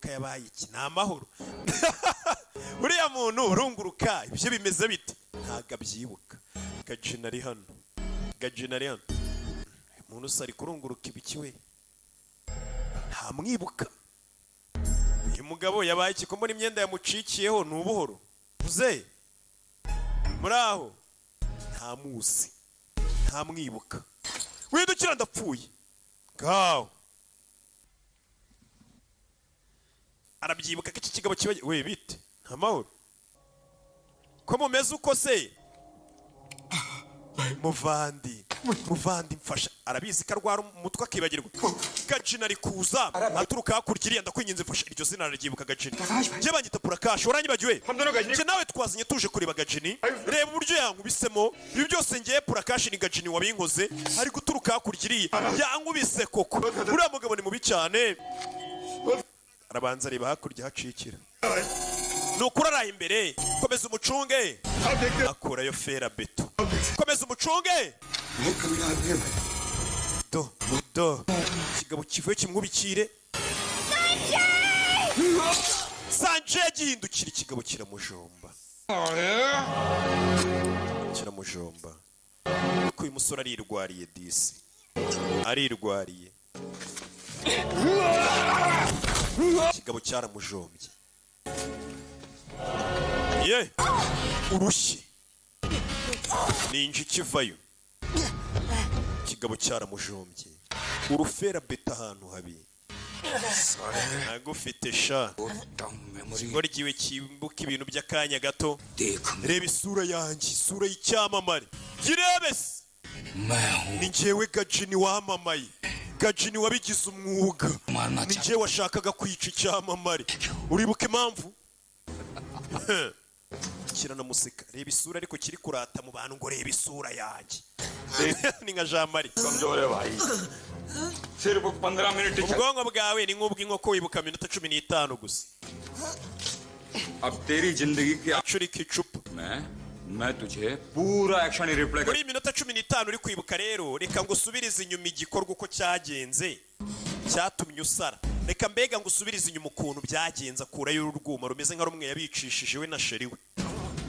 Urunguruka yabaye iki? Ni amahoro? Uriya muntu urunguruka ibyo bimeze bite? Ntabwo abyibuka. Gajina ari hano, Gajina ari hano. Umuntu usa ari kurunguruka ibiki we? Ntamwibuka. Uyu mugabo yabaye iki? Ko mbona imyenda yamucikiyeho? Ni ubuhoro uze muri aho, ntamuzi, ntamwibuka. Windukira, ndapfuye. Ngaho arabyibuka ko iki kigabo kiba we. Bite? Nta mahoro? Ko mumeze uko se? Muvandi, muvandi, mfasha. Arabizi ko arwara umutwe akibagirwa. Gacina ari kuza aturuka hakurya iriya. Ndakwinginze mfasha. Iryo zina araryibuka, Gacina. Njye banyita Purakashi, waranyibagiwe? Njye nawe twazanye tuje kureba Gajini. Reba uburyo yankubisemo ibi byose. Ngiye Purakashi, ni Gajini wabinkoze. Ari guturuka hakurya iriya, yankubise koko. Uriya mugabo ni mubi cyane. Arabanza areba hakurya hacikira. Ni ukuri araye imbere. Komeza umucunge. Akurayo ferabeto. Komeza umucunge. Do do, ikigabo kivuye kimwubikire. Sanje yagihindukira, ikigabo kiramujomba, kiramujomba. Kuko uyu musore arirwariye disi, arirwariye. Ikigabo cyaramujombye. Ye urushyi ninja ikivayo. Ikigabo cyaramujombye urufera beta ahantu habi. Ntagufite sha ikigoryi kimbuka ibintu by'akanya gato. Reba isura yanjye, isura y'icyamamare, girebe se. Ni njyewe Gajini wamamaye, Gajini wabigize umwuga. Ni njyewe washakaga kwica icyamamare. Uribuka impamvu? Kiranamuseka. Reba isura, ariko kiri kurata mu bantu ngo reba isura yanjye. Ni nka Jean Marie. कमजोर है भाई, सिर्फ 15 minute. Ubwonko bwawe ni nk'ubw'inkoko, wibuka minota 15 gusa. अब तेरी जिंदगी के Acurika icupa. मैं तुझे पूरा action replay. Muri iyi minota 15 uri kwibuka rero, reka ngo usubirize inyuma igikorwa uko cyagenze cyatumye usara. Reka mbega ngo usubirize inyuma ukuntu byagenze. Akurayo urwuma rumeze nka rumwe yabicishije we na chéri we.